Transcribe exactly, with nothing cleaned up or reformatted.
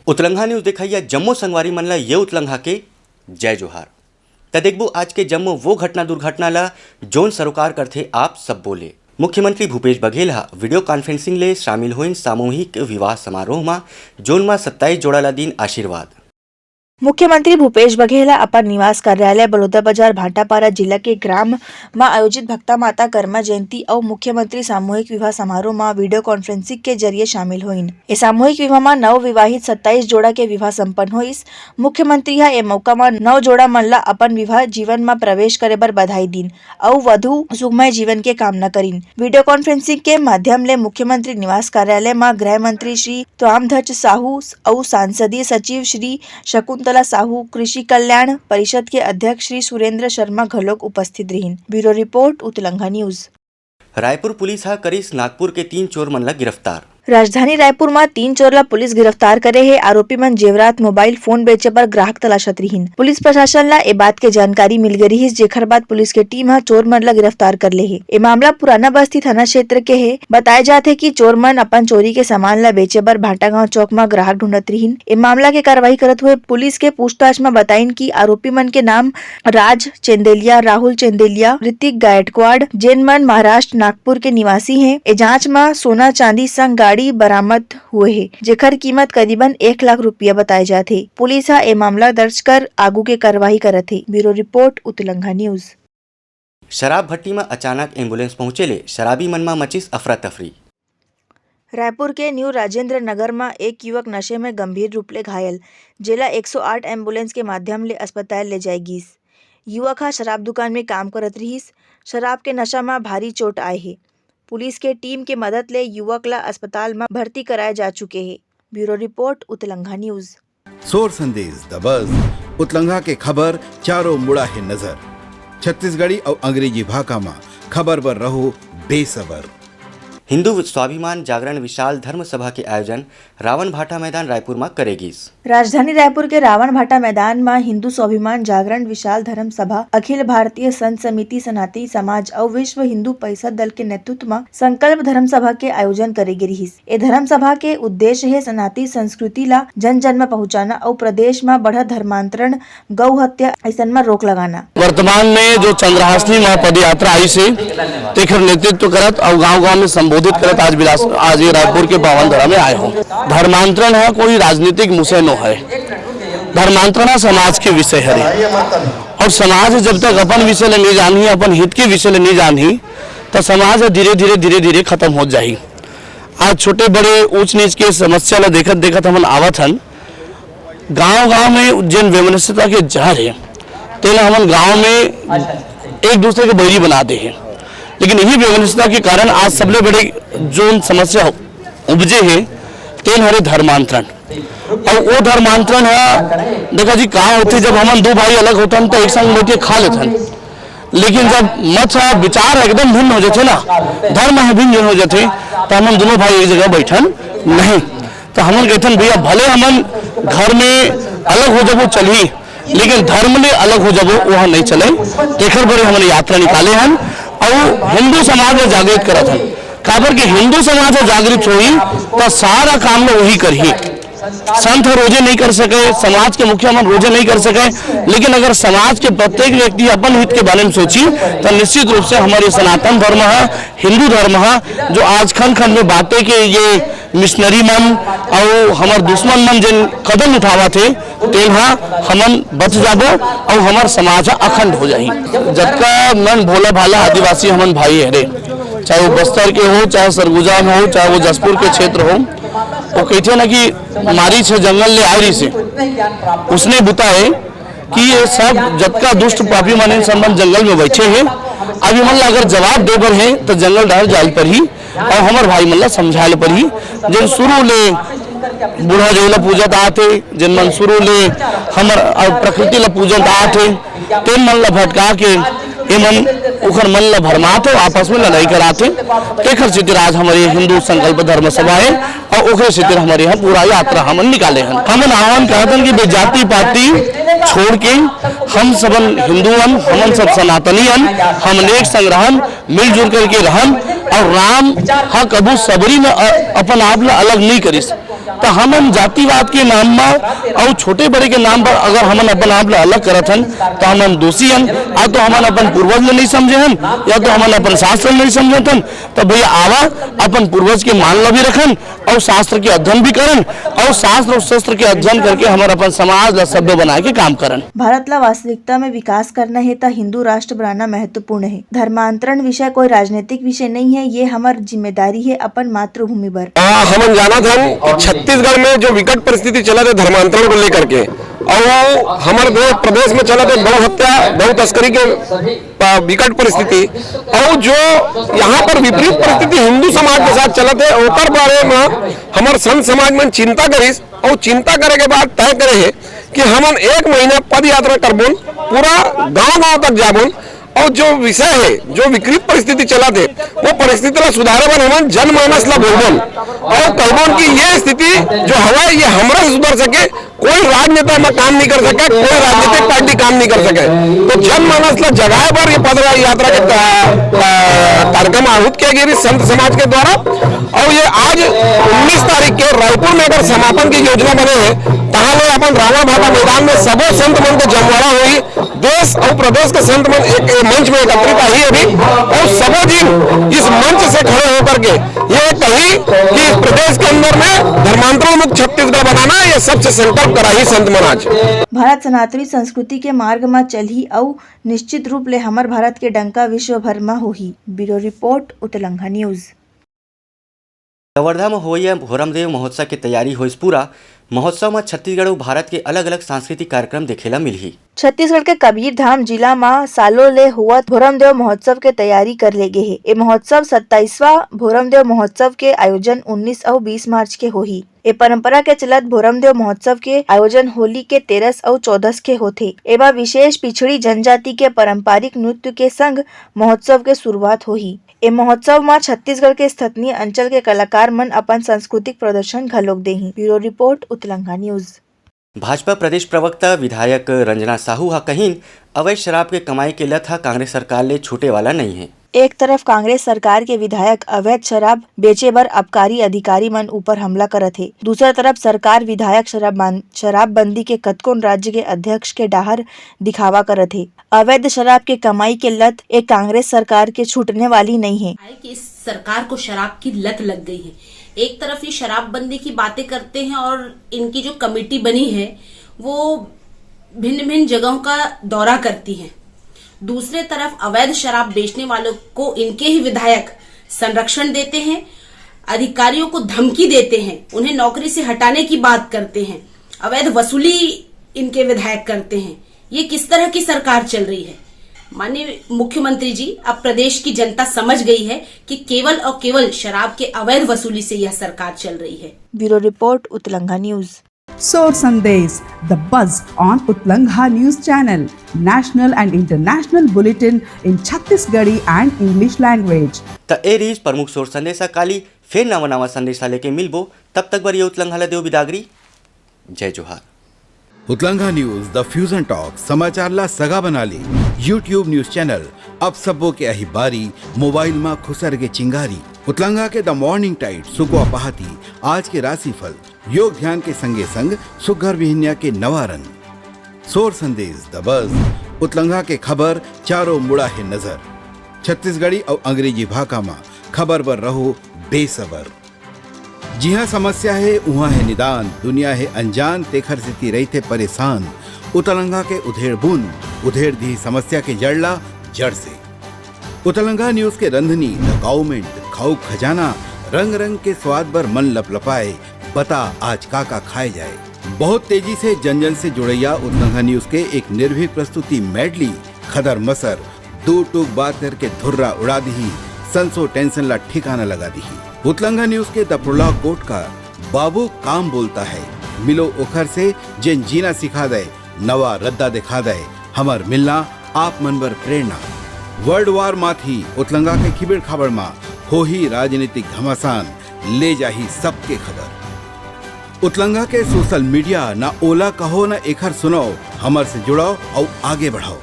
उतलंघा news देखइया जम्मो संगवारी मन ला ये उतलंघा के जय जोहार। त देखबो आज के जम्मो वो घटना दुर्घटना ला, जोन सरोकार करथे आप सब बोले। मुख्यमंत्री भूपेश बघेल ह वीडियो कॉन्फ्रेंसिंग ले शामिल होइन सामूहिक विवाह समारोह म, जोन म सत्ताईस जोड़ा ला दिन आशीर्वाद। मुख्यमंत्री भूपेश बघेल ह अपन निवास कार्यालय बलौदाबाजार भाटापारा जिला के ग्राम म आयोजित भक्ता माता कर्मा जयंती अउ मुख्यमंत्री सामूहिक विवाह समारोह म वीडियो कॉन्फ्रेंसिंग के जरिए शामिल होइन। ए सामूहिक विवाह म नव विवाहित सत्ताईस जोड़ा के विवाह संपन्न होइस। मुख्यमंत्री ह ए मौका म नव जोड़ा मन ल अपन विवाह जीवन म प्रवेश करे बर बधाई दीन अउ वधु सुखमय जीवन के कामना करीन। वीडियो कॉन्फ्रेंसिंग के माध्यम ले मुख्यमंत्री निवास कार्यालय म गृह मंत्री श्री ताम्रध्वज साहू अउ सांसदीय सचिव श्री शकुंतला साहू, कृषि कल्याण परिषद के अध्यक्ष श्री सुरेंद्र शर्मा घलोक उपस्थित रहिन। ब्यूरो रिपोर्ट, उतलंघा न्यूज। रायपुर पुलिस ह करिस नागपुर के तीन चोर मन ल गिरफ्तार। राजधानी रायपुर म तीन चोर ल पुलिस गिरफ्तार करे हे। आरोपी मन जेवरात मोबाइल फोन बेचे बर ग्राहक तलाशत रिहिन। पुलिस प्रशासन ल ए बात के जानकारी मिल गे रिहिस, जेखर बाद पुलिस के टीम ह चोर मन ल गिरफ्तार कर ले हे। ए मामला पुराना बस्ती थाना क्षेत्र के हे। बताए जात हे कि चोर मन अपन चोरी के सामान ल बेचे बर भाटागांव चौक म ग्राहक ढूंढत रिहिन। ए मामला के कार्रवाई करत हुए पुलिस के पूछताछ म बताइन कि आरोपी मन के नाम राज चंदेलिया, राहुल चंदेलिया, ऋतिक गायकवाड़, जेन मन महाराष्ट्र नागपुर के निवासी हे। ए जांच म सोना चांदी संग गाड़ी बरामद हुए हे, जेखर कीमत करीबन एक लाख रुपया बताए जात हे। पुलिस ह ए मामला दर्ज कर आगू के कार्रवाई करत हे। ब्यूरो रिपोर्ट, उतलंघा न्यूज। शराब भट्टी म अचानक एम्बुलेंस पहुंचे ले शराबी मन म मचिस अफरा तफरी। रायपुर के न्यू राजेंद्र नगर म एक युवक नशे में गंभीर रूप ले घायल, जेला एक सौ आठ एम्बुलेंस के माध्यम ले अस्पताल ले जाए गीस। युवक ह शराब दुकान में काम करत रिहिस। शराब के नशा म भारी चोट आए हे। पुलिस के टीम के मदद ले युवक ल अस्पताल म भर्ती कराए जा चुके हे। ब्यूरो रिपोर्ट, उतलंघा न्यूज। सोर संदेश दबस, उतलंघा के खबर चारों मुड़ा हे नजर। छत्तीसगढ़ी अउ अंग्रेजी भाखा म खबर बर रहो बेसबर। हिंदू स्वाभिमान जागरण विशाल धर्म सभा के आयोजन रावण भाटा मैदान रायपुर म करे गिस। राजधानी रायपुर के रावण भाटा मैदान म हिंदू स्वाभिमान जागरण विशाल धर्म सभा, अखिल भारतीय संत समिति, सनातनी समाज अउ विश्व हिंदू परिषद दल के नेतृत्व म संकल्प धर्म सभा के आयोजन करे गे रिहिस। ए धर्म सभा के उद्देश्य हे सनातनी संस्कृति ला जन जन म पहुंचाना अउ प्रदेश म बढ़त धर्मांतरण, गौ हत्या अइसन म रोक लगाना। वर्तमान में जो चंद्रहासिनी म पदयात्रा आइस हे, तेखर नेतृत्व करत अउ गांव-गांव में संबोधित करत आज बिलास-, आज ये रायपुर के पावन धरा में आए हों। धर्मांतरण ह कोई राजनीतिक विषय नो हय, धर्मांतरण ह समाज के विषय हरे। अउ समाज जब तक अपन विषय ल नइ जानही, अपन हित के विषय ल नइ जानही, त समाज ह धीरे-धीरे, धीरे-धीरे खतम होत जाही। आज छोटे-बड़े, ऊंच-नीच के समस्या ल देखत-देखत हमन आवत हन। गांव-गांव में जेन वैमनस्यता के जहर हे, तेन हमन गांव में एक दूसरे के बैरी बना दे हे। लेकिन इही वैमनस्यता के कारण आज सबले बड़े जोन समस्या उपजे हे, तेन हरे धर्मांतरण। अउ वो धर्मांतरण ह, देखा जी, का होथे, जब हमन दू भाई अलग होथन, त एक संग बैठ के खा लेथन। लेकिन जब मत ह, विचार ह एकदम भिन्न हो जाथे ना, धर्म ह भिन्न हो जाथे, त हमन दोनों भाई एक जगह बैठन नहीं। त हमन कहथन, भैया, भले हमन घर में अलग हो जाबो, चलही, लेकिन धर्म ले अलग हो जाबो, वो ह नहीं चले। तेखर बर हमन यात्रा निकाले हन अउ हिंदू समाज ल जागृत करत हन। काबर के हिंदू समाज ह जागृत होही, त सारा काम ल वही करही। संत ह रोजे नहीं कर सके, समाज के मुखिया मन रोजे नहीं कर सके, लेकिन अगर समाज के प्रत्येक व्यक्ति अपन हित के बारे में सोची, त निश्चित रूप से हमर ये सनातन धर्म ह, हिंदू धर्म ह, जो आज खंड-खंड में बांटे के ये मिशनरी मन अउ हमर दुश्मन मन जेन कदम उठावत हे, तेन ह हमन बच जाबो अउ हमर समाज ह अखंड हो जाही। जतका मन भोला भाला आदिवासी हमन भाई हरे, चाहे वो बस्तर के हो, चाहे सरगुजा में हो, चाहे वो जसपुर के क्षेत्र हो, वो कहिथे ना कि मारीच ह जंगल ले आए रहिसे, उसने बुता हे कि ये सब जतका दुष्ट पापी मन हे, सब मन जंगल में बैठे हे। अब ये मन ला अगर जवाब दे बर हे, त जंगल डहर जाए ल परही अउ हमर भाई मन ला समझाए ल परही, जेन शुरू ले बूढ़ा देव ला पूजत आत हे, जेन मन शुरू ले हमर अउ प्रकृति ला पूजत आत हे, तेन मन ला भटका के ये मन उखर मन ला भरमात हे, आपस में लड़ाई करात हे। तेखर सेती आज हमर ये हिंदू संकल्प धर्म सभा हे अउ ओकरे सेती हमर यहाँ पूरा यात्रा हमन निकाले हन। हमन आह्वान करत हन कि बे जाति पाति छोड़ के हम सबन हिंदू हन, हमन सब सनातनी हन, हमन एक संग रहन, मिलजुल करके रहन, अउ राम ह कभू सबरी म अ-, अपन आप ल अलग नइ करिस। त हमन जातिवाद के नाम म अउ छोटे बड़े के नाम पर अगर हमन अपन आप ल अलग करत हन, त हमन दोषी हन। या तो हमन अपन पूर्वज ल नइ समझे हन, या तो हमन अपन शास्त्र ल नइ समझत हन। त भैया, आवा, अपन पूर्वज के मान ल भी रखन, अउ शास्त्र के अध्ययन भी करन, अउ शास्त्र अउ शस्त्र के अध्ययन करके हमर अपन समाज ला सभ्य बनाए के काम करन। भारत ला वास्तविकता में विकास करना हे, त हिंदू राष्ट्र बनाना महत्वपूर्ण हे। धर्मांतरण विषय कोई राजनीतिक विषय नहीं हे, ये हमर जिम्मेदारी हे अपन मातृभूमि बर। आ, हमन जानत हन कि छत्तीसगढ़ में जो विकट परिस्थिति चलत हे धर्मांतरण को लेकर के, अउ हमर देश प्रदेश में चलत हे गौ हत्या, गौ तस्करी के प-, विकट परिस्थिति, अउ जो यहाँ पर विपरीत परिस्थिति हिंदू समाज के साथ चलत हे, ओकर बारे में हमर संत समाज मन चिंता करिस, अउ चिंता करे के बाद तय करे हे कि हमन एक महीना पद यात्रा करबोन, पूरा गांव-गांव तक जाबोन, अउ जो विषय हे, जो विकृत परिस्थिति चलत हे, वो परिस्थिति ला सुधारे बर हमन जनमानस ला बोलबोन, अउ कहबोन कि ये स्थिति जो हवय, ये हमरा से सुधर सके, कोई राजनेता एमा काम नहीं कर सके, कोई राजनीतिक पार्टी काम नहीं कर सके। तो जनमानस ला जगाए बर ये पद यात्रा के, अ, अ, कार्यक्रम आहूत किया गया संत समाज के द्वारा। अउ ये आज उन्नीस तारीख के रायपुर में अगर समापन की योजना बने हे, तहाँ ले अपन रावण भाटा मैदान में सबो संत मन के जमवाड़ा होही। देश अउ प्रदेश के संत मन एक, एक मंच में एकत्रित आही अभी, अउ सबो झिन इस मंच से खड़े होकर के ये कही कि इस प्रदेश के अंदर में धर्मांतरण मुक्त छत्तीसगढ़ बनाना, ये सबसे संकल्प कराही संत मन आज। भारत सनातनी संस्कृति के मार्ग म चलही अउ निश्चित रूप ले हमर भारत के डंका विश्व भर म होही। ब्यूरो रिपोर्ट, उतलंघा न्यूज। कवर्धा म होवइया भोरमदेव महोत्सव के तैयारी होइस पूरा। महोत्सव म छत्तीसगढ़ अउ भारत के अलग-अलग सांस्कृतिक कार्यक्रम देखे ल मिलही। छत्तीसगढ़ के कबीरधाम जिला म सालों ले होवत भोरमदेव महोत्सव के तैयारी कर ले गे हे। ए महोत्सव सत्ताईसवां भोरमदेव महोत्सव के आयोजन उन्नीस अउ बीस मार्च के होही। ए परंपरा के चलत भोरमदेव महोत्सव के आयोजन होली के तेरस अउ चौदस के होथे। एमा विशेष पिछड़ी जनजाति के पारंपरिक नृत्य के संग महोत्सव के शुरुआत होही। ए महोत्सव म छत्तीसगढ़ के स्थानीय अंचल के कलाकार मन अपन सांस्कृतिक प्रदर्शन घलोक देही। ब्यूरो रिपोर्ट, उतलंघा न्यूज। भाजपा प्रदेश प्रवक्ता विधायक रंजना साहू ह कहिन, अवैध शराब के कमाई के लत ह कांग्रेस सरकार ले छूटे वाला नइ हे। एक तरफ कांग्रेस सरकार के विधायक अवैध शराब बेचे बर आबकारी अधिकारी मन ऊपर हमला करत हे, दूसरा तरफ सरकार विधायक शराब मान-, शराबबंदी के कतकोन राज्य के अध्यक्ष के डाहर दिखावा करत हे। अवैध शराब के कमाई के लत एक कांग्रेस सरकार के छूटने वाली नइ हे। आए कि इस सरकार को शराब की लत लग गई है। एक तरफ ये शराबबंदी की बातें करते हैं और इनकी जो कमेटी बनी है, वो भिन्न-भिन्न जगहों का दौरा करती है। दूसरे तरफ अवैध शराब बेचने वालों को इनके ही विधायक संरक्षण देते हैं, अधिकारियों को धमकी देते हैं, उन्हें नौकरी से हटाने की बात करते हैं, अवैध वसूली इनके विधायक करते हैं। ये किस तरह की सरकार चल रही है? माननीय मुख्यमंत्री जी, अब प्रदेश की जनता समझ गई है कि केवल और केवल शराब के अवैध वसूली से यह सरकार चल रही है। ब्यूरो रिपोर्ट, उतलंघा news. Sor Sandesh, the buzz on Utlangha News Channel, national and international bulletin in Chhattisgarhi and English language. त ए रिहिस प्रमुख सोर संदेश। काली फेर नवा नवा संदेश लेके मिलबो, तब तक बर ये उतलंघा ला देव बिदागरी। जय जोहार। उतलंघा न्यूज, द फ्यूजन टॉक, समाचार ला सगा बना ले। YouTube न्यूज चैनल, अब सबो के आही बारी, मोबाइल मा खुसर के चिंगारी। उतलंघा के द मॉर्निंग टाइड, सुकवा पहाती, आज के राशिफल, योग ध्यान के संगे संग सुग्घर बिहनिया के नवा रंग। सोर संदेश, द बज, उतलंघा के खबर, चारों मुड़ा हे नजर। छत्तीसगढ़ी अउ अंग्रेजी भाखा मा खबर बर रहो बेसबर। जिहाँ समस्या हे, उहाँ हे निदान, दुनिया हे अनजान, तेखर सेती रहिथे परेशान। उतलंघा के उधेड़ बुन, उधेड़ दिही समस्या के जड़ ला जड़ से। उतलंघा न्यूज के रंधनी, द काउमेंट, खाऊ खजाना, रंग रंग के स्वाद बर मन लपलपाए, बता आज का का खाए जाए। बहुत तेजी से जन जन से जुड़ैया उतलंघा न्यूज के एक निर्भीक प्रस्तुति मेडली, खदर मसर, दू टूक बात करके धुर्रा उड़ा दिही, संसो टेंशन ला ठिकाना लगा दिही। उतलंघा न्यूज के द प्रोलॉग कोट का बाबू काम बोलता है, मिलो ओखर से जेन जीना सिखा दे, नवा रद्दा दिखा दे, हमर मिलना आप मन बर प्रेरणा। वर्ल्ड वार माथी उतलंगा के खिबेड़ खाबड़ मा होही राजनीतिक घमासान, ले जाही सबके खबर। उतलंगा के सोशल मीडिया, ना ओला कहो ना एखर सुनाओ, हमर से जुड़ाओ अउ आगे बढ़ाओ।